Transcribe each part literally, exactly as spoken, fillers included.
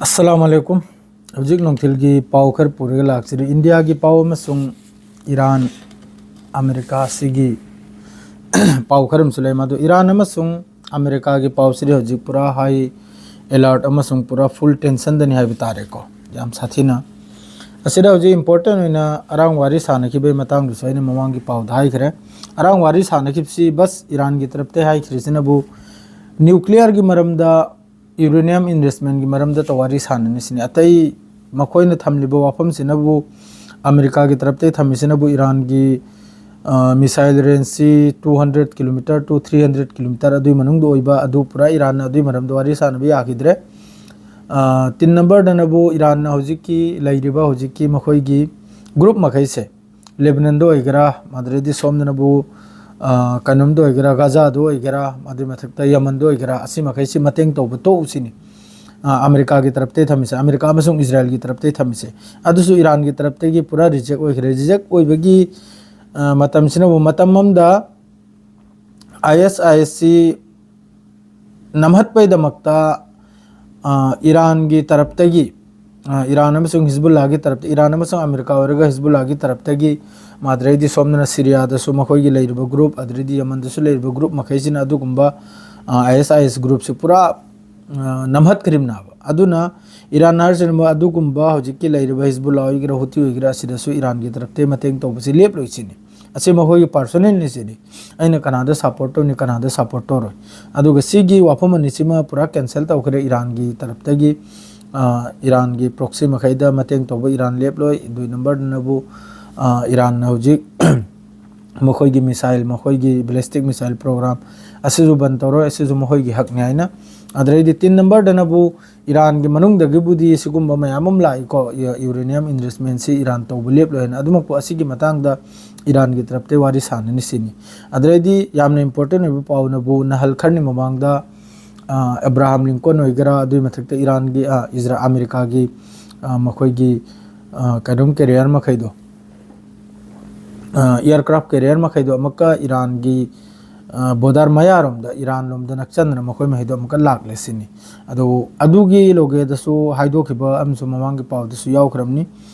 ꯑꯁꯂꯥꯃꯨ ꯑꯂꯥꯏꯀꯨꯝ꯫ ꯍꯧꯖꯤꯛ ꯅꯨꯡꯊꯤꯜꯒꯤ ꯄꯥꯎ ꯈꯔ ꯄꯨꯔꯒ ꯂꯥꯛꯆꯔꯤ꯫ ꯏꯟꯗꯤꯌꯥꯒꯤ ꯄꯥꯎ ꯑꯃꯁꯨꯡ ꯏꯔꯥꯟ ꯑꯃꯦꯔꯤꯀꯥ ꯑꯁꯤꯒꯤ ꯄꯥꯎ ꯈꯔ ꯑꯃꯁꯨ ꯂꯩ꯫ ꯃꯗꯨ ꯏꯔꯥꯟ ꯑꯃꯁꯨꯡ ꯑꯃꯦꯔꯤꯀꯥꯒꯤ ꯄꯥꯎꯁꯤꯗꯤ ꯍꯧꯖꯤꯛ ꯄꯨꯔꯥ ꯍꯥꯏ ꯑꯦꯂꯥꯔꯠ ꯑꯃꯁꯨꯡ ꯄꯨꯔꯥ ꯐꯨꯜ ꯇꯦꯟꯁꯟꯗꯅꯤ ꯍꯥꯏꯕ ꯇꯥꯔꯦꯀꯣ, ꯌꯥꯝ ꯁꯥꯊꯤꯅ꯫ ꯑꯁꯤꯗ ꯍꯧꯖꯤꯛ ꯏꯝꯄꯣꯔꯇꯦꯟ ꯑꯣꯏꯅ ꯑꯔꯥꯡ ꯋꯥꯔꯤ ꯁꯥꯟꯅꯈꯤꯕꯒꯤ ꯃꯇꯥꯡꯗꯨꯁꯨ ꯑꯩꯅ ꯃꯃꯥꯡꯒꯤ ꯄꯥꯎꯗ ꯍꯥꯏꯈ꯭ꯔꯦ꯫ ꯑꯔꯥꯡ ꯋꯥꯔꯤ ꯁꯥꯟꯅꯈꯤꯕꯁꯤ ꯕꯁ ꯏꯔꯥꯟꯒꯤ ꯇꯔꯞꯇꯒꯤ ꯍꯥꯏꯈ꯭ꯔꯤꯁꯤꯅꯕꯨ ꯅ꯭ꯌꯨꯀ꯭ꯂꯤꯌꯔꯒꯤ ꯃꯔꯝꯗ, ꯌꯨꯔꯦꯅꯤꯌꯝ ꯏꯟꯚꯦꯁ꯭ꯠꯃꯦꯟꯒꯤ ꯃꯔꯝꯗ ꯋꯥꯔꯤ ꯁꯥꯟꯅꯅꯤ ꯁꯤꯅꯤ꯫ ꯑꯇꯩ ꯃꯈꯣꯏꯅ ꯊꯝꯂꯤꯕ ꯋꯥꯐꯝꯁꯤꯅꯕꯨ, ꯑꯃꯦꯔꯤꯀꯥꯒꯤ ꯇꯔꯞꯇꯒꯤ ꯊꯝꯃꯤꯁꯤꯅꯕꯨ ꯏꯔꯥꯟꯒꯤ, ꯑ, missile ꯔꯦꯟꯖꯁꯤ two hundred kilometre to three hundred kilometre ꯑꯗꯨꯒꯤ ꯃꯅꯨꯡꯗ ꯑꯣꯏꯕ, ꯑꯗꯨ ꯄꯨꯔꯥ ꯏꯔꯥꯟꯅ ꯑꯗꯨꯒꯤ ꯃꯔꯝꯗ ꯋꯥꯔꯤ ꯁꯥꯟꯅꯕ ꯌꯥꯈꯤꯗ꯭ꯔꯦ꯫ ꯑ, ꯇꯤꯟ ꯅꯝꯕꯔꯗꯅꯕꯨ ꯏꯔꯥꯟꯅ ꯍꯧꯖꯤꯛꯀꯤ ꯂꯩꯔꯤꯕ ꯍꯧꯖꯤꯛꯀꯤ ꯃꯈꯣꯏꯒꯤ ꯒ꯭ꯔꯨꯞ ꯃꯈꯩꯁꯦ, ꯂꯦꯕꯅꯟꯗ ꯑꯣꯏꯒꯦꯔꯥ, ꯑꯗꯨꯗꯩꯗꯤ ꯁꯣꯝꯗꯅꯕꯨ, ꯑ, ꯀꯩꯅꯣꯝꯗ ꯑꯣꯏꯒꯦꯔꯥ, ꯒꯥꯖꯥꯗ ꯑꯣꯏꯒꯦꯔꯥ, ꯑꯗꯨꯒꯤ ꯃꯊꯛꯇ ꯌꯃꯟꯗ ꯑꯣꯏꯒꯦꯔꯥ, ꯑꯁꯤ ꯃꯈꯩꯁꯤ ꯃꯇꯦꯡ ꯇꯧꯕ ꯇꯣꯛꯎ ꯁꯤꯅꯤ꯫ ꯑ, ꯑꯃꯦꯔꯤꯀꯥꯒꯤ ꯇꯔꯞꯇꯒꯤ ꯊꯝꯃꯤꯁꯦ, ꯑꯃꯦꯔꯤꯀꯥ ꯑꯃꯁꯨꯡ ꯏꯖꯔꯥꯏꯜꯒꯤ ꯇꯔꯞꯇꯒꯤ ꯊꯝꯃꯤꯁꯦ, ꯑꯗꯨꯁꯨ ꯏꯔꯥꯟꯒꯤ ꯇꯔꯞꯇꯒꯤ ꯄꯨꯔꯥ ꯔꯤꯖꯦꯛ ꯑꯣꯏꯈ꯭ꯔꯦ꯫ ꯔꯤꯖꯦꯛ ꯑꯣꯏꯕꯒꯤ, ꯑ, ꯃꯇꯝꯁꯤꯅꯕꯨ ꯃꯇꯝ ꯑꯃꯗ ꯑꯥꯏ ꯑꯦꯁ ꯑꯥꯏ ꯑꯦꯁꯁꯤ ꯅꯝꯍꯠꯄꯒꯤꯗꯃꯛꯇ, ꯑ, ꯏꯔꯥꯟꯒꯤ ꯇꯔꯞꯇꯒꯤ, ꯑ, ꯏꯔꯥꯟ ꯑꯃꯁꯨꯡ ꯍꯤꯖꯕꯨꯜꯂꯥꯒꯤ ꯇꯔꯞꯇ, ꯏꯔꯥꯟ ꯑꯃꯁꯨꯡ ꯑꯃꯦꯔꯤꯀꯥ ꯑꯣꯏꯔꯒ ꯍꯤꯖꯕꯨꯜꯂꯥꯒꯤ ꯇꯔꯞꯇꯒꯤ, ꯑꯗꯨꯗꯩꯗꯤ ꯁꯣꯝꯗꯅ ꯁꯤꯔꯤꯌꯥꯗꯁꯨ ꯃꯈꯣꯏꯒꯤ ꯂꯩꯔꯤꯕ ꯒ꯭ꯔꯨꯞ, ꯑꯗꯨꯗꯩꯗꯤ ꯌꯃꯟꯗꯁꯨ ꯂꯩꯔꯤꯕ ꯒ꯭ꯔꯨꯞ ꯃꯈꯩꯁꯤꯅ ꯑꯗꯨꯒꯨꯝꯕ, ꯑ, ꯑꯥꯏ ꯑꯦꯁ ꯑꯥꯏ ꯑꯦꯁ ꯒ꯭ꯔꯨꯞꯁꯤ ꯄꯨꯔꯥ, ꯑ, ꯅꯝꯍꯠꯈ꯭ꯔꯤꯕꯅꯦꯕ꯫ ꯑꯗꯨꯅ ꯏꯔꯥꯟ ꯍꯥꯏꯔꯤꯁꯤꯅ ꯑꯗꯨꯒꯨꯝꯕ ꯍꯧꯖꯤꯛꯀꯤ ꯂꯩꯔꯤꯕ ꯍꯤꯖꯕꯨꯜꯂꯥ ꯑꯣꯏꯒꯦꯔꯥ, ꯍꯨꯇꯤ ꯑꯣꯏꯒꯦꯔꯥ, ꯑꯁꯤꯗꯁꯨ ꯏꯔꯥꯟꯒꯤ ꯇꯔꯞꯇꯒꯤ ꯃꯇꯦꯡ ꯇꯧꯕꯁꯤ ꯂꯦꯞꯂꯣꯏ ꯁꯤꯅꯤ꯫ ꯑꯁꯤ ꯃꯈꯣꯏꯒꯤ ꯄꯥꯔꯁꯣꯅꯦꯜꯅꯤ ꯁꯤꯅꯤ꯫ ꯑꯩꯅ ꯀꯅꯥꯗ ꯁꯞꯄꯣꯔꯠ ꯇꯧꯅꯤ, ꯀꯅꯥꯗ ꯁꯞꯄꯣꯔꯠ ꯇꯧꯔꯣꯏ꯫ ꯑꯗꯨꯒ ꯁꯤꯒꯤ ꯋꯥꯐꯝ ꯑꯅꯤꯁꯤꯃ ꯄꯨꯔꯥ ꯀꯦꯟꯁꯦꯜ ꯇꯧꯈ꯭ꯔꯦ ꯏꯔꯥꯟꯒꯤ ꯇꯔꯞꯇꯒꯤ꯫ ꯑ, ꯏꯔꯥꯟꯒꯤ ꯄ꯭ꯔꯣꯛꯁꯤ ꯃꯈꯩꯗ ꯃꯇꯦꯡ ꯇꯧꯕ ꯏꯔꯥꯟ ꯂꯦꯞꯂꯣꯏ꯫ ꯑꯗꯨꯏ ꯅꯝꯕꯔꯗꯨꯅꯕꯨ, ꯑ, ꯏꯔꯥꯟꯅ ꯍꯧꯖꯤꯛ ꯃꯈꯣꯏꯒꯤ ꯃꯤꯁꯥꯏꯜ, ꯃꯈꯣꯏꯒꯤ ꯕꯦꯂꯤꯁꯇꯤꯛ ꯃꯤꯁꯥꯏꯜ ꯄ꯭ꯔꯣꯒ꯭ꯔꯥꯝ ꯑꯁꯤꯁꯨ ꯕꯟ ꯇꯧꯔꯣꯏ, ꯑꯁꯤꯁꯨ ꯃꯈꯣꯏꯒꯤ ꯍꯛꯅꯤ ꯍꯥꯏꯅ꯫ ꯑꯗꯨꯗꯩꯗꯤ ꯇꯤꯟ ꯅꯝꯕꯔꯗꯅꯕꯨ ꯏꯔꯥꯟꯒꯤ ꯃꯅꯨꯡꯗꯒꯤꯕꯨꯗꯤ ꯁꯤꯒꯨꯝꯕ ꯃꯌꯥꯝ ꯑꯃ ꯂꯥꯛꯏꯀꯣ, ꯌꯨ-, ꯌꯨꯔꯦꯅꯤꯌꯝ ꯏꯟꯚꯦꯁ꯭ꯠꯃꯦꯟꯁꯤ ꯏꯔꯥꯟ ꯇꯧꯕ ꯂꯦꯞꯂꯣꯏ ꯍꯥꯏꯅ꯫ ꯑꯗꯨꯃꯛꯄꯨ ꯑꯁꯤꯒꯤ ꯃꯇꯥꯡꯗ ꯏꯔꯥꯟꯒꯤ ꯇꯔꯞꯇꯒꯤ ꯋꯥꯔꯤ ꯁꯥꯟꯅꯅꯤ ꯁꯤꯅꯤ꯫ ꯑꯗꯨꯗꯩꯗꯤ ꯌꯥꯝꯅ ꯏꯝꯄꯣꯔꯇꯦꯟ ꯑꯣꯏꯕ ꯄꯥꯎꯅꯕꯨ ꯅꯍꯥꯜ ꯈꯔꯅꯤ ꯃꯃꯥꯡꯗ, ꯑ, ꯑꯦꯕ꯭ꯔꯥꯍꯥꯝ ꯂꯤꯡꯀꯣꯟ ꯑꯣꯏꯒꯦꯔꯥ, ꯑꯗꯨꯒꯤ ꯃꯊꯛꯇ ꯏꯔꯥꯟꯒꯤ, ꯑ, ꯏꯖꯔꯥ-, ꯑꯃꯦꯔꯤꯀꯥꯒꯤ, ꯑ, ꯃꯈꯣꯏꯒꯤ, ꯑ, ꯀꯩꯅꯣꯝ ꯀꯦꯔꯤꯌꯔ ꯃꯈꯩꯗꯣ, ꯑ, ꯑꯦꯌꯔꯀ꯭ꯔꯥꯐ ꯀꯦꯔꯤꯌꯔ ꯃꯈꯩꯗꯣ ꯑꯃꯨꯛꯀ ꯏꯔꯥꯟꯒꯤ, ꯕꯣꯔꯗꯔ ꯃꯌꯥꯔꯣꯝꯗ, ꯏꯔꯥꯟ ꯂꯣꯝꯗ ꯅꯛꯁꯟꯗꯅ ꯃꯈꯣꯏ ꯃꯈꯩꯗꯣ ꯑꯃꯨꯛꯀ ꯂꯥꯛꯂꯦ ꯁꯤꯅꯤ꯫ ꯑꯗꯨ ꯑꯗꯨꯒꯤ ꯂꯣꯒꯦꯗꯁꯨ ꯍꯥꯏꯗꯣꯛꯈꯤꯕ ꯑꯃꯁꯨ ꯃꯃꯥꯡꯒꯤ ꯄꯥꯎꯗꯁꯨ ꯌꯥꯎꯈ꯭ꯔꯕꯅꯤ꯫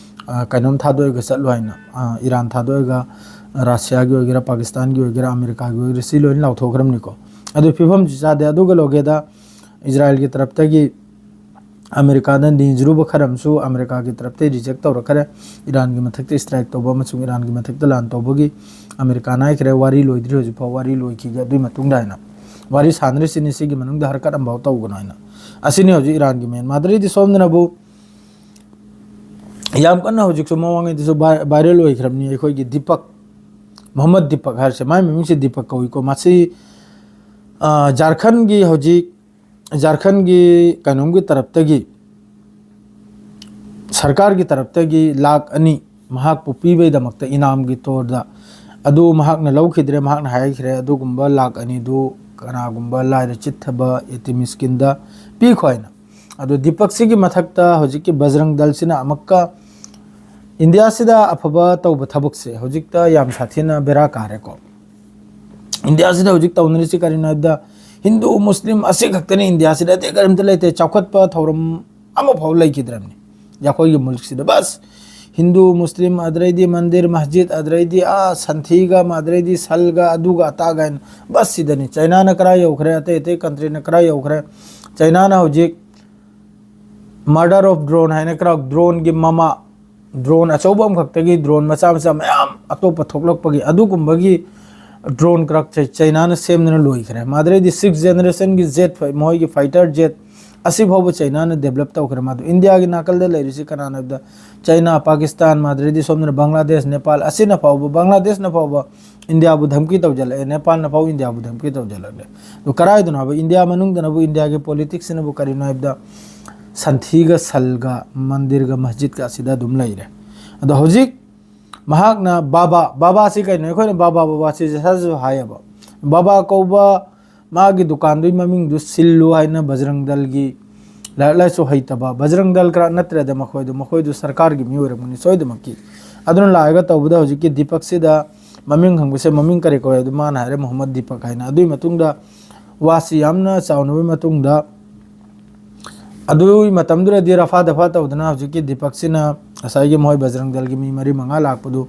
ꯑ, ꯀꯩꯅꯣꯝ ꯊꯥꯗꯣꯛꯑꯒ ꯆꯠꯂꯨ ꯍꯥꯏꯅ, ꯑ, ꯏꯔꯥꯟ ꯊꯥꯗꯣꯛꯑꯒ ꯔꯁꯤꯌꯥꯒꯤ ꯑꯣꯏꯒꯦꯔꯥ, ꯄꯥꯀꯤꯁꯇꯥꯟꯒꯤ ꯑꯣꯏꯒꯦꯔꯥ, ꯑꯃꯦꯔꯤꯀꯥꯒꯤ ꯑꯣꯏꯒꯦꯔꯥ, ꯁꯤ ꯂꯣꯏꯅ ꯂꯥꯎꯊꯣꯛꯈ꯭ꯔꯕꯅꯤꯀꯣ꯫ ꯑꯗꯨ ꯐꯤꯕꯝꯁꯤ ꯆꯥꯗꯦ꯫ ꯑꯗꯨꯒ ꯂꯣꯒꯦꯗ ꯏꯖꯔꯥꯏꯜꯒꯤ ꯇꯔꯞꯇꯒꯤ ꯑꯃꯦꯔꯤꯀꯥꯗ ꯅꯤꯖꯔꯨꯕ ꯈꯔ ꯑꯃꯁꯨ ꯑꯃꯦꯔꯤꯀꯥꯒꯤ ꯇꯔꯞꯇꯒꯤ ꯔꯤꯖꯦꯛ ꯇꯧꯔꯛꯈ꯭ꯔꯦ꯫ ꯏꯔꯥꯟꯒꯤ ꯃꯊꯛꯇ ꯏꯁꯇ꯭ꯔꯥꯏꯛ ꯇꯧꯕ ꯑꯃꯁꯨꯡ ꯏꯔꯥꯟꯒꯤ ꯃꯊꯛꯇ ꯂꯥꯟ ꯇꯧꯕꯒꯤ ꯑꯃꯦꯔꯤꯀꯥꯅ ꯍꯥꯏꯈ꯭ꯔꯦ, ꯋꯥꯔꯤ ꯂꯣꯏꯗ꯭ꯔꯤ ꯍꯧꯖꯤꯛꯐꯥꯎ, ꯋꯥꯔꯤ ꯂꯣꯏꯈꯤꯒꯦ ꯑꯗꯨꯒꯤ ꯃꯇꯨꯡꯗ ꯍꯥꯏꯅ꯫ ꯋꯥꯔꯤ ꯁꯥꯟꯅꯔꯤꯁꯤꯅꯤ, ꯁꯤꯒꯤ ꯃꯅꯨꯡꯗ ꯍꯔꯀꯠ ꯑꯃꯐꯥꯎ ꯇꯧꯒꯅꯨ ꯍꯥꯏꯅ꯫ ꯑꯁꯤꯅꯤ ꯍꯧꯖꯤꯛ ꯏꯔꯥꯟꯒꯤ ꯃꯦꯟ꯫ ꯃꯥꯗ꯭ꯔꯤꯗꯤ ꯁꯣꯝꯗꯅꯕꯨ ꯌꯥꯝ ꯀꯟꯅ ꯍꯧꯖꯤꯛꯁꯨ ꯃꯃꯥꯡꯉꯩꯗꯁꯨ ꯚꯥꯏ-, ꯚꯥꯏꯔꯦꯜ ꯑꯣꯏꯈ꯭ꯔꯕꯅꯤ, ꯑꯩꯈꯣꯏꯒꯤ ꯗꯤꯄꯛ, ꯃꯣꯍꯝꯃꯗ ꯗꯤꯄꯛ ꯍꯥꯏꯔꯤꯁꯦ, ꯃꯥꯏ ꯃꯃꯤꯡꯁꯦ ꯗꯤꯄꯛ ꯀꯧꯏꯀꯣ꯫ ꯃꯁꯤ, ꯑ, ꯖꯥꯔꯈꯟꯒꯤ ꯍꯧꯖꯤꯛ, ꯖꯥꯔꯈꯟꯒꯤ ꯀꯩꯅꯣꯝꯒꯤ ꯇꯔꯞꯇꯒꯤ, ꯁꯔꯀꯥꯔꯒꯤ ꯇꯔꯞꯇꯒꯤ ꯂꯥꯛ ꯑꯅꯤ ꯃꯍꯥꯛꯄꯨ ꯄꯤꯕꯩꯗꯃꯛꯇ ꯏꯅꯥꯝꯒꯤ ꯇꯣꯔꯗ, ꯑꯗꯨ ꯃꯍꯥꯛꯅ ꯂꯧꯈꯤꯗ꯭ꯔꯦ꯫ ꯃꯍꯥꯛꯅ ꯍꯥꯏꯈ꯭ꯔꯦ, ꯑꯗꯨꯒꯨꯝꯕ ꯂꯥꯛ ꯑꯅꯤꯗꯨ ꯀꯅꯥꯒꯨꯝꯕ ꯂꯥꯏꯔ ꯆꯤꯠꯊꯕ ꯌꯦꯇꯤꯝ ꯃꯤꯁꯀꯤꯟꯗ ꯄꯤꯈꯣ ꯍꯥꯏꯅ꯫ ꯑꯗꯣ ꯗꯤꯄꯛꯁꯤꯒꯤ ꯃꯊꯛꯇ ꯍꯧꯖꯤꯛꯀꯤ ꯕꯖꯔꯪ ꯗꯜꯁꯤꯅ ꯑꯃꯨꯛꯀ ꯏꯟꯗꯤꯌꯥꯁꯤꯗ ꯑꯐꯕ ꯇꯧꯕ ꯊꯕꯛꯁꯦ ꯍꯧꯖꯤꯛꯇ ꯌꯥꯝ ꯁꯥꯊꯤꯅ ꯕꯦꯔꯥ ꯀꯥꯔꯦꯀꯣ꯫ ꯏꯟꯗꯤꯌꯥꯁꯤꯗ ꯍꯧꯖꯤꯛ ꯇꯧꯅꯔꯤꯁꯤ ꯀꯔꯤꯅꯣ ꯍꯥꯏꯕꯗ, ꯍꯤꯟꯗꯨ, ꯃꯨꯁꯂꯤꯝ ꯑꯁꯤ ꯈꯛꯇꯅꯤ ꯏꯟꯗꯤꯌꯥꯁꯤꯗ, ꯑꯇꯩ ꯀꯔꯤꯝꯇ ꯂꯩꯇꯦ꯫ ꯆꯥꯎꯈꯠꯄ ꯊꯧꯔꯝ ꯑꯃꯐꯥꯎ ꯂꯩꯈꯤꯗ꯭ꯔꯕꯅꯤ ꯑꯩꯈꯣꯏꯒꯤ ꯃꯨꯜꯛꯁꯤꯗ꯫ ꯕꯁ ꯍꯤꯟꯗꯨ, ꯃꯨꯁꯂꯤꯝ, ꯑꯗꯩꯗꯤ ꯃꯟꯗꯤꯔ, ꯃꯁꯖꯤꯗ, ꯑꯗꯩꯗꯤ, ꯑꯥ, ꯁꯟꯊꯤꯒ, ꯑꯗꯩꯗꯤ ꯁꯜꯒ, ꯑꯗꯨꯒ ꯑꯇꯥꯒ ꯍꯥꯏꯅ, ꯕꯁ ꯁꯤꯗꯅꯤ꯫ ꯆꯩꯅꯥꯅ ꯀꯔꯥꯏ ꯌꯧꯈ꯭ꯔꯦ, ꯑꯇꯩ ꯑꯇꯩ ꯀꯟꯇ꯭ꯔꯤꯅ ꯀꯔꯥꯏ ꯌꯧꯈ꯭ꯔꯦ? ꯆꯩꯅꯥꯅ ꯍꯧꯖꯤꯛ murder of drone ꯍꯥꯏꯅ ꯀꯔꯥ, ꯗ꯭ꯔꯣꯟꯒꯤ ꯃꯃꯥ, ꯗ꯭ꯔꯣꯟ ꯑꯆꯧꯕ ꯑꯃꯈꯛꯇꯒꯤ ꯗ꯭ꯔꯣꯟ ꯃꯆꯥ ꯃꯆꯥ ꯃꯌꯥꯝ ꯑꯇꯣꯞꯄ ꯊꯣꯛꯂꯛꯄꯒꯤ, ꯑꯗꯨꯒꯨꯝꯕꯒꯤ ꯗ꯭ꯔꯣꯟ ꯀ꯭ꯔꯛꯁꯦ ꯆꯩꯅꯥꯅ ꯁꯦꯝꯗꯨꯅ ꯂꯣꯏꯈ꯭ꯔꯦ꯫ ꯃꯥꯗ꯭ꯔꯩꯗꯤ sixth generation ꯒꯤ jet ꯐ-, ꯃꯈꯣꯏꯒꯤ fighter jet ꯑꯁꯤ ꯐꯥꯎꯕ ꯆꯩꯅꯥꯅ develop ꯇꯧꯈ꯭ꯔꯦ꯫ ꯃꯗꯨ ꯏꯟꯗꯤꯌꯥꯒꯤ ꯅꯥꯀꯜꯗ ꯂꯩꯔꯤꯁꯤ ꯀꯅꯥꯅꯣ ꯍꯥꯏꯕꯗ, ꯆꯩꯅꯥ, ꯄꯥꯀꯤꯁꯇꯥꯟ, ꯃꯥꯗ꯭ꯔꯩꯗꯤ ꯁꯣꯝꯗꯅ ꯕꯪꯒ꯭ꯂꯥꯗꯦꯁ, ꯅꯦꯄꯥꯜ, ꯑꯁꯤꯅ ꯐꯥꯎꯕ, ꯕꯪꯒ꯭ꯂꯥꯗꯦꯁꯅ ꯐꯥꯎꯕ ꯏꯟꯗꯤꯌꯥꯕꯨ ꯙꯝꯀꯤ ꯇꯧꯖꯜꯂꯛꯑꯦ, ꯅꯦꯄꯥꯜꯅ ꯐꯥꯎ ꯏꯟꯗꯤꯌꯥꯕꯨ ꯙꯝꯀꯤ ꯇꯧꯖꯜꯂꯛꯂꯦ꯫ ꯑꯗꯨ ꯀꯔꯥꯏꯗꯅꯣ ꯍꯥꯏꯕ, ꯏꯟꯗꯤꯌꯥ ꯃꯅꯨꯡꯗꯅꯕꯨ ꯏꯟꯗꯤꯌꯥꯒꯤ politics ꯁꯤꯅꯕꯨ ꯀꯔꯤꯅꯣ ꯍꯥꯏꯕꯗ, ꯁꯟꯊꯤꯒ ꯁꯜꯒ ꯃꯟꯗꯤꯔꯒ ꯃꯁꯖꯤꯗꯀ ꯑꯁꯤꯗ ꯑꯗꯨꯝ ꯂꯩꯔꯦ꯫ ꯑꯗꯣ ꯍꯧꯖꯤꯛ ꯃꯍꯥꯛꯅ ꯕꯥꯕꯥ, ꯕꯥꯕꯥꯁꯤ ꯀꯩꯅꯣ? ꯑꯩꯈꯣꯏꯅ ꯕꯥꯕꯥ, ꯕꯥꯕꯥꯁꯤ ꯁꯠ ꯁꯠ ꯍꯥꯏꯌꯦꯕ꯫ ꯕꯥꯕꯥ ꯀꯧꯕ ꯃꯥꯒꯤ ꯗꯨꯀꯥꯟꯗꯨꯒꯤ ꯃꯃꯤꯡꯗꯨ ꯁꯤꯜꯂꯨ ꯍꯥꯏꯅ ꯕꯖꯔꯪ ꯗꯜꯒꯤ ꯂꯥꯏꯔꯤꯛ ꯂꯥꯏꯁꯨ ꯍꯩꯇꯕ, ꯕꯖꯔꯪ ꯗꯜ ꯈꯔ ꯅꯠꯇ꯭ꯔꯦꯗ ꯃꯈꯣꯏꯗꯨ, ꯃꯈꯣꯏꯗꯨ ꯁꯔꯀꯥꯔꯒꯤ ꯃꯤ ꯑꯣꯏꯔꯝꯒꯅꯤ ꯁꯣꯏꯗꯃꯛꯀꯤ꯫ ꯑꯗꯨꯅ ꯂꯥꯛꯑꯒ ꯇꯧꯕꯗ ꯍꯧꯖꯤꯛꯀꯤ ꯗꯤꯄꯛꯁꯤꯗ ꯃꯃꯤꯡ ꯍꯪꯕꯁꯦ ꯃꯃꯤꯡ ꯀꯔꯤ ꯀꯧꯋꯦ? ꯑꯗꯨ ꯃꯥꯅ ꯍꯥꯏꯔꯦ, "ꯃꯨꯍꯝꯃꯗ ꯗꯤꯄꯛ" ꯍꯥꯏꯅ꯫ ꯑꯗꯨꯒꯤ ꯃꯇꯨꯡꯗ ꯋꯥꯁꯤ ꯌꯥꯝꯅ ꯆꯥꯎꯅꯕꯒꯤ ꯃꯇꯨꯡꯗ, ꯑꯗꯨꯒꯤ ꯃꯇꯝꯗꯨꯗꯗꯤ ꯔꯐꯥ ꯗꯐꯥ ꯇꯧꯗꯅ ꯍꯧꯖꯤꯛꯀꯤ ꯗꯤꯄꯛꯁꯤꯅ ꯉꯁꯥꯏꯒꯤ ꯃꯣꯏ ꯕꯖꯔꯪ ꯗꯜꯒꯤ ꯃꯤ ꯃꯔꯤ ꯃꯉꯥ ꯂꯥꯛꯄꯗꯨ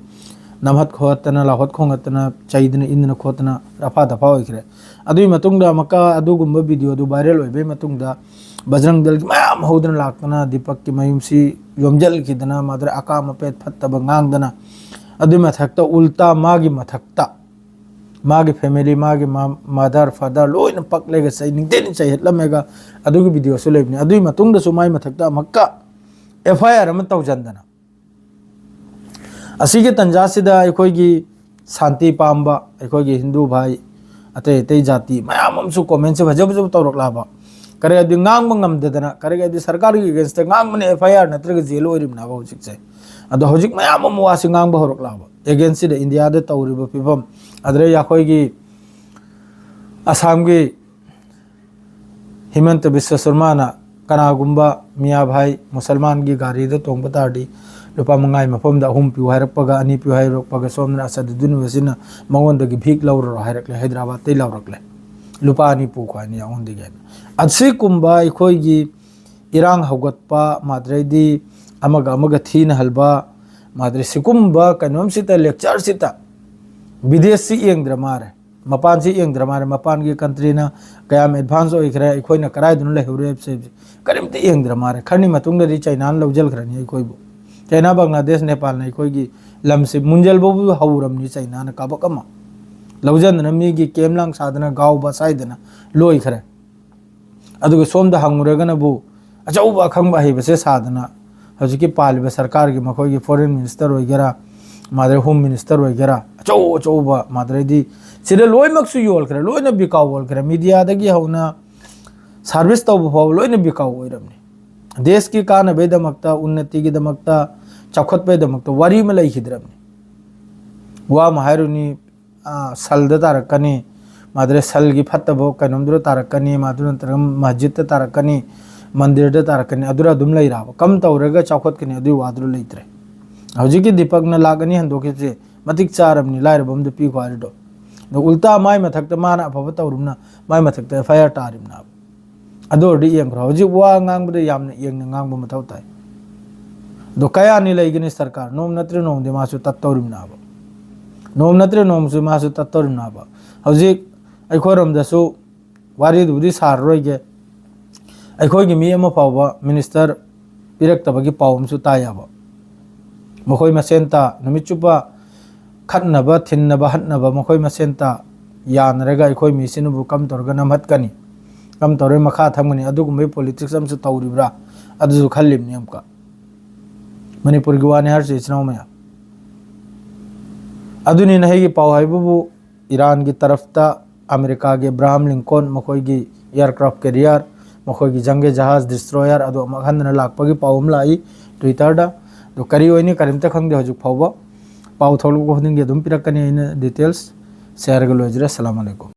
ꯅꯝꯍꯠ ꯈꯣꯠꯇꯅ, ꯂꯥꯎꯍꯠ ꯈꯣꯡꯍꯠꯇꯅ, ꯆꯩꯗꯅ, ꯏꯟꯗꯅ ꯈꯣꯠꯇꯅ ꯔꯐꯥ ꯗꯐꯥ ꯑꯣꯏꯈ꯭ꯔꯦ꯫ ꯑꯗꯨꯒꯤ ꯃꯇꯨꯡꯗ ꯑꯃꯨꯛꯀ ꯑꯗꯨꯒꯨꯝꯕ ꯚꯤꯗꯤꯑꯣꯗꯨ ꯚꯥꯏꯔꯦꯜ ꯑꯣꯏꯕꯒꯤ ꯃꯇꯨꯡꯗ ꯕꯖꯔꯪ ꯗꯜꯒꯤ ꯃꯌꯥꯝ ꯍꯧꯗꯅ ꯂꯥꯛꯇꯅ ꯗꯤꯄꯛꯀꯤ ꯃꯌꯨꯝꯁꯤ ꯌꯣꯝꯁꯤꯜꯈꯤꯗꯅ, ꯃꯥꯗꯔ ꯑꯀꯥꯝ ꯑꯄꯦꯠ ꯐꯠꯇꯕ ꯉꯥꯡꯗꯅ, ꯑꯗꯨꯒꯤ ꯃꯊꯛꯇ ꯎꯜꯇꯥ ꯃꯥꯒꯤ ꯃꯊꯛꯇ ꯃꯥꯒꯤ ꯐꯦꯃꯤꯂꯤ, ꯃꯥꯒꯤ ꯃꯥꯗꯔ ꯐꯥꯗꯔ ꯂꯣꯏꯅ ꯄꯛꯂꯒ ꯆꯩ, ꯅꯤꯡꯊꯤꯅ ꯆꯩꯍꯠꯂꯝꯃꯦꯒ ꯑꯗꯨꯒꯤ ꯚꯤꯗꯤꯑꯣꯁꯨ ꯂꯩꯕꯅꯤ꯫ ꯑꯗꯨꯒꯤ ꯃꯇꯨꯡꯗꯁꯨ ꯃꯥꯒꯤ ꯃꯊꯛꯇ ꯑꯃꯨꯛꯀ ꯑꯦꯐ ꯑꯥꯏ ꯑꯥꯔ ꯑꯃ ꯇꯧꯁꯤꯟꯗꯅ, ꯑꯁꯤꯒꯤ ꯇꯟꯖꯥꯁꯤꯗ ꯑꯩꯈꯣꯏꯒꯤ ꯁꯥꯟꯇꯤ ꯄꯥꯝꯕ ꯑꯩꯈꯣꯏꯒꯤ ꯍꯤꯟꯗꯨ ꯚꯥꯏ, ꯑꯇꯩ ꯑꯇꯩ ꯖꯥꯇꯤ ꯃꯌꯥꯝ ꯑꯃꯁꯨ ꯀꯣꯃꯦꯟꯁꯦ ꯐꯖ ꯐꯖꯕ ꯇꯧꯔꯛꯂꯕ, ꯀꯔꯤ ꯍꯥꯏꯗꯤ ꯉꯥꯡꯕ ꯉꯝꯗꯗꯅ, ꯀꯔꯤ ꯍꯥꯏꯗꯤ ꯁꯔꯀꯥꯔꯒꯤ ꯑꯦꯒꯦꯟꯁꯇ ꯉꯥꯡꯕꯅ ꯑꯦꯐ ꯑꯥꯏ ꯑꯥꯔ ꯅꯠꯇ꯭ꯔꯒ ꯖꯦꯜ ꯑꯣꯏꯔꯤꯕꯅꯦꯕ ꯍꯧꯖꯤꯛꯁꯦ꯫ ꯑꯗꯣ ꯍꯧꯖꯤꯛ ꯃꯌꯥꯝ ꯑꯃ ꯋꯥꯁꯤ ꯉꯥꯡꯕ ꯍꯧꯔꯛꯂꯕ, ꯑꯦꯒꯦꯟꯁꯁꯤꯗ ꯏꯟꯗꯤꯌꯥꯗ ꯇꯧꯔꯤꯕ ꯐꯤꯕꯝ, ꯑꯗꯨꯗꯩ ꯑꯩꯈꯣꯏꯒꯤ ꯑꯁꯥꯝꯒꯤ ꯍꯤꯃꯟꯇ ꯕꯤꯁ꯭ꯋ ꯁꯔꯃꯥꯅ ꯀꯅꯥꯒꯨꯝꯕ ꯃꯤꯌꯥ ꯚꯥꯏ ꯃꯨꯁꯜꯃꯥꯟꯒꯤ ꯒꯥꯔꯤꯗ ꯇꯣꯡꯕ ꯇꯥꯔꯗꯤ ꯂꯨꯄꯥ ꯃꯉꯥꯒꯤ ꯃꯐꯝꯗ ꯑꯍꯨꯝ ꯄꯤꯌꯨ ꯍꯥꯏꯔꯛꯄꯒ, ꯑꯅꯤ ꯄꯤꯌꯨ ꯍꯥꯏꯔꯛꯄꯒ, ꯁꯣꯝꯗꯅ ꯑꯁꯗꯨꯗꯤꯟ ꯑꯣꯋꯩꯁꯤꯅ ꯃꯉꯣꯟꯗꯒꯤ ꯚꯤꯛ ꯂꯧꯔꯔꯣ ꯍꯥꯏꯔꯛꯂꯦ, ꯍꯥꯏꯗ꯭ꯔꯕꯥꯗꯇꯩ ꯂꯧꯔꯛꯂꯦ, ꯂꯨꯄꯥ ꯑꯅꯤ ꯄꯨꯈꯣ ꯍꯥꯏꯅ ꯌꯥꯉꯣꯟꯗꯒꯤ ꯍꯥꯏꯅ꯫ ꯑꯁꯤꯒꯨꯝꯕ ꯑꯩꯈꯣꯏꯒꯤ ꯏꯔꯥꯡ ꯍꯧꯒꯠꯄ, ꯃꯥꯗ꯭ꯔꯩꯗꯤ ꯑꯃꯒ ꯑꯃꯒ ꯊꯤꯅꯍꯜꯕ, ꯃꯥꯗ꯭ꯔꯩ ꯁꯤꯒꯨꯝꯕ ꯀꯩꯅꯣꯝꯁꯤꯗ, ꯂꯦꯛꯆꯔꯁꯤꯗ ꯕꯤꯗꯦꯁꯁꯤ ꯌꯦꯡꯗ꯭ꯔ ꯃꯥꯔꯦ, ꯃꯄꯥꯟꯁꯤ ꯌꯦꯡꯗ꯭ꯔ ꯃꯥꯔꯦ, ꯃꯄꯥꯟꯒꯤ ꯀꯟꯇ꯭ꯔꯤꯅ ꯀꯌꯥꯝ ꯑꯦꯗꯚꯥꯟꯁ ꯑꯣꯏꯈ꯭ꯔꯦ, ꯑꯩꯈꯣꯏꯅ ꯀꯗꯥꯏꯗꯅꯣ ꯂꯩꯍꯧꯔꯦ ꯍꯥꯏꯕꯁꯦ ꯀꯔꯤꯝꯇ ꯌꯦꯡꯗ꯭ꯔ ꯃꯥꯔꯦ꯫ ꯈꯔꯅꯤ ꯃꯇꯨꯡꯗꯗꯤ ꯆꯩꯅꯥꯅ ꯂꯧꯁꯤꯟꯈ꯭ꯔꯅꯤ ꯑꯩꯈꯣꯏꯕꯨ꯫ ꯆꯩꯅꯥ, ꯕꯪꯒ꯭ꯂꯥꯗꯦꯁ, ꯅꯦꯄꯥꯜꯅ ꯑꯩꯈꯣꯏꯒꯤ ꯂꯝꯁꯤ ꯃꯨꯟꯖꯜꯕꯕꯨ ꯍꯧꯔꯝꯅꯤ꯫ ꯆꯩꯅꯥꯅ ꯀꯥꯕꯛ ꯑꯃ ꯂꯧꯁꯤꯟꯗꯅ ꯃꯤꯒꯤ ꯀꯦꯝ ꯂꯥꯡ ꯁꯥꯗꯅ ꯒꯥꯎ ꯕꯁꯥꯏꯗꯅ ꯂꯣꯏꯈ꯭ꯔꯦ꯫ ꯑꯗꯨꯒ ꯁꯣꯝꯗ ꯍꯪꯉꯨꯔꯒꯅꯕꯨ ꯑꯆꯧꯕ ꯑꯈꯪꯕ ꯑꯍꯩꯕꯁꯦ ꯁꯥꯗꯅ ꯍꯧꯖꯤꯛꯀꯤ ꯄꯥꯜꯂꯤꯕ ꯁꯔꯀꯥꯔꯒꯤ ꯃꯈꯣꯏꯒꯤ ꯐꯣꯔꯦꯟ ꯃꯤꯅꯤꯁꯇꯔ ꯑꯣꯏꯒꯦꯔꯥ, ꯃꯥꯗꯔ ꯍꯣꯝ ꯃꯤꯅꯤꯁꯇꯔ ꯑꯣꯏꯒꯦꯔꯥ, ꯑꯆꯧ ꯑꯆꯧꯕ ꯃꯥꯗꯔꯗꯤ ꯁꯤꯗ ꯂꯣꯏꯅꯃꯛꯁꯨ ꯌꯣꯜꯈ꯭ꯔꯦ, ꯂꯣꯏꯅ ꯕꯤꯀꯥꯎ ꯑꯣꯜꯈ꯭ꯔꯦ꯫ ꯃꯤꯗꯤꯌꯥꯗꯒꯤ ꯍꯧꯅ ꯁꯥꯔꯚꯤꯁ ꯇꯧꯕ ꯐꯥꯎꯕ ꯂꯣꯏꯅ ꯕꯤꯀꯥꯎ ꯑꯣꯏꯔꯝꯅꯤ꯫ ꯗꯦꯁꯀꯤ ꯀꯥꯟꯅꯕꯒꯤꯗꯃꯛꯇ, ꯎꯟꯅꯇꯤꯒꯤꯗꯃꯛꯇ, ꯆꯥꯎꯈꯠꯄꯒꯤꯗꯃꯛꯇ ꯋꯥꯔꯤ ꯑꯃ ꯂꯩꯈꯤꯗ꯭ꯔꯕꯅꯤ꯫ ꯋꯥ ꯑꯃ ꯍꯥꯏꯔꯨꯅꯤ, ꯑ, ꯁꯜꯗ ꯇꯥꯔꯛꯀꯅꯤ, ꯃꯥꯗꯔꯦ ꯁꯜꯒꯤ ꯐꯠꯇꯕ ꯀꯩꯅꯣꯝꯗꯨꯗ ꯇꯥꯔꯛꯀꯅꯤ, ꯃꯗꯨ ꯅꯠꯇ꯭ꯔꯒ ꯃꯁꯖꯤꯠꯇ ꯇꯥꯔꯛꯀꯅꯤ, ꯃꯟꯗꯤꯔꯗ ꯇꯥꯔꯛꯀꯅꯤ, ꯑꯗꯨꯗ ꯑꯗꯨꯝ ꯂꯩꯔꯕ꯫ ꯀꯝ ꯇꯧꯔꯒ ꯆꯥꯎꯈꯠꯀꯅꯤ ꯑꯗꯨꯒꯤ ꯋꯥꯗꯨ ꯂꯩꯇ꯭ꯔꯦ꯫ ꯍꯧꯖꯤꯛꯀꯤ ꯗꯤꯄꯛꯅ ꯂꯥꯛ ꯑꯅꯤ ꯍꯟꯗꯣꯛꯈꯤꯕꯁꯦ ꯃꯇꯤꯛ ꯆꯥꯔꯕꯅꯤ ꯂꯥꯏꯔꯕ ꯑꯃꯗ ꯄꯤꯈꯣ ꯍꯥꯏꯔꯤꯗꯣ꯫ ꯑꯗꯣ ꯎꯜꯇꯥ ꯃꯥꯏ ꯃꯊꯛꯇ ꯃꯥꯅ ꯑꯐꯕ ꯇꯧꯔꯨꯝꯅ ꯃꯥꯏ ꯃꯊꯛꯇ F I R ꯇꯥꯔꯤꯕꯅꯦꯕ꯫ ꯑꯗꯨ ꯑꯣꯏꯔꯗꯤ ꯌꯦꯡꯈ꯭ꯔꯣ, ꯍꯧꯖꯤꯛ ꯋꯥ ꯉꯥꯡꯕꯗ ꯌꯥꯝꯅ ꯌꯦꯡꯅ ꯉꯥꯡꯕ ꯃꯊꯧ ꯇꯥꯏ꯫ ꯑꯗꯣ ꯀꯌꯥꯅꯤ ꯂꯩꯒꯅꯤ ꯁꯔꯀꯥꯔ? ꯅꯣꯡ ꯅꯠꯇ꯭ꯔ ꯅꯣꯡꯗꯤ ꯃꯥꯁꯨ ꯇꯠꯇꯧꯔꯤꯕꯅꯦꯕ꯫ ꯅꯣꯡ ꯅꯠꯇ꯭ꯔ ꯅꯣꯡꯁꯨ ꯃꯥꯁꯨ ꯇꯠꯇꯧꯔꯤꯕꯅꯦꯕ꯫ ꯍꯧꯖꯤꯛ ꯑꯩꯈꯣꯏꯔꯣꯝꯗꯁꯨ ꯋꯥꯔꯤꯗꯨꯕꯨꯗꯤ ꯁꯥꯔꯔꯣꯏꯒꯦ꯫ ꯑꯩꯈꯣꯏꯒꯤ ꯃꯤ ꯑꯃ ꯐꯥꯎꯕ ꯃꯤꯅꯤꯁꯇꯔ ꯄꯤꯔꯛꯇꯕꯒꯤ ꯄꯥꯎ ꯑꯃꯁꯨ ꯇꯥꯏꯌꯦꯕ꯫ ꯃꯈꯣꯏ ꯃꯁꯦꯟꯇ ꯅꯨꯃꯤꯠ ꯆꯨꯞꯄ ꯈꯠꯅꯕ, ꯊꯤꯟꯅꯕ, ꯍꯠꯅꯕ, ꯃꯈꯣꯏ ꯃꯁꯦꯟꯇ ꯌꯥꯅꯔꯒ ꯑꯩꯈꯣꯏ ꯃꯤꯁꯤꯅꯕꯨ ꯀꯝ ꯇꯧꯔꯒ ꯅꯝꯍꯠꯀꯅꯤ, ꯀꯝ ꯇꯧꯔꯒ ꯃꯈꯥ ꯊꯝꯒꯅꯤ, ꯑꯗꯨꯒꯨꯝꯕꯒꯤ ꯄꯣꯂꯤꯇꯤꯛꯁ ꯑꯃꯁꯨ ꯇꯧꯔꯤꯕ꯭ꯔꯥ? ꯑꯗꯨꯁꯨ ꯈꯜꯂꯤꯕꯅꯤ ꯑꯃꯨꯛꯀ꯫ ꯃꯅꯤꯄꯨꯔꯒꯤ ꯋꯥꯅꯤ ꯍꯥꯏꯔꯤꯁꯦ, ꯏꯆꯤꯟ ꯏꯅꯥꯎ ꯃꯌꯥꯝ꯫ ꯑꯗꯨꯅꯤ ꯅꯍꯩꯒꯤ ꯄꯥꯎ ꯍꯥꯏꯕꯕꯨ, ꯏꯔꯥꯟꯒꯤ ꯇꯔꯐꯇ ꯑꯃꯦꯔꯤꯀꯥꯒꯤ ꯑꯦꯕ꯭ꯔꯥꯍꯥꯝ ꯂꯤꯡꯀꯣꯟ, ꯃꯈꯣꯏꯒꯤ ꯑꯦꯌꯥꯔꯀ꯭ꯔꯥꯐ ꯀꯦꯔꯤꯌꯔ, ꯃꯈꯣꯏꯒꯤ ꯖꯪꯒꯦ ꯖꯍꯥꯖ ꯗꯤꯁꯇ꯭ꯔꯣꯌꯔ ꯑꯗꯨ ꯑꯃꯨꯛ ꯍꯟꯗꯅ ꯂꯥꯛꯄꯒꯤ ꯄꯥꯎ ꯑꯃ ꯂꯥꯛꯏ ꯇ꯭ꯋꯤꯇꯔꯗ꯫ ꯑꯗꯨ ꯀꯔꯤ ꯑꯣꯏꯅꯤ ꯀꯔꯤꯝꯇ ꯈꯪꯗꯦ ꯍꯧꯖꯤꯛ ꯐꯥꯎꯕ꯫ ꯄꯥꯎ ꯊꯣꯛꯂꯛꯄ ꯈꯨꯗꯤꯡꯒꯤ ꯑꯗꯨꯝ ꯄꯤꯔꯛꯀꯅꯤ ꯑꯩꯅ ꯗꯤꯇꯦꯜꯁ꯫ ꯁꯦ ꯍꯥꯏꯔꯒ ꯂꯣꯏꯖꯔꯦ꯫ ꯑꯁꯂꯥꯃꯨ ꯑꯂꯩꯀꯨꯝ꯫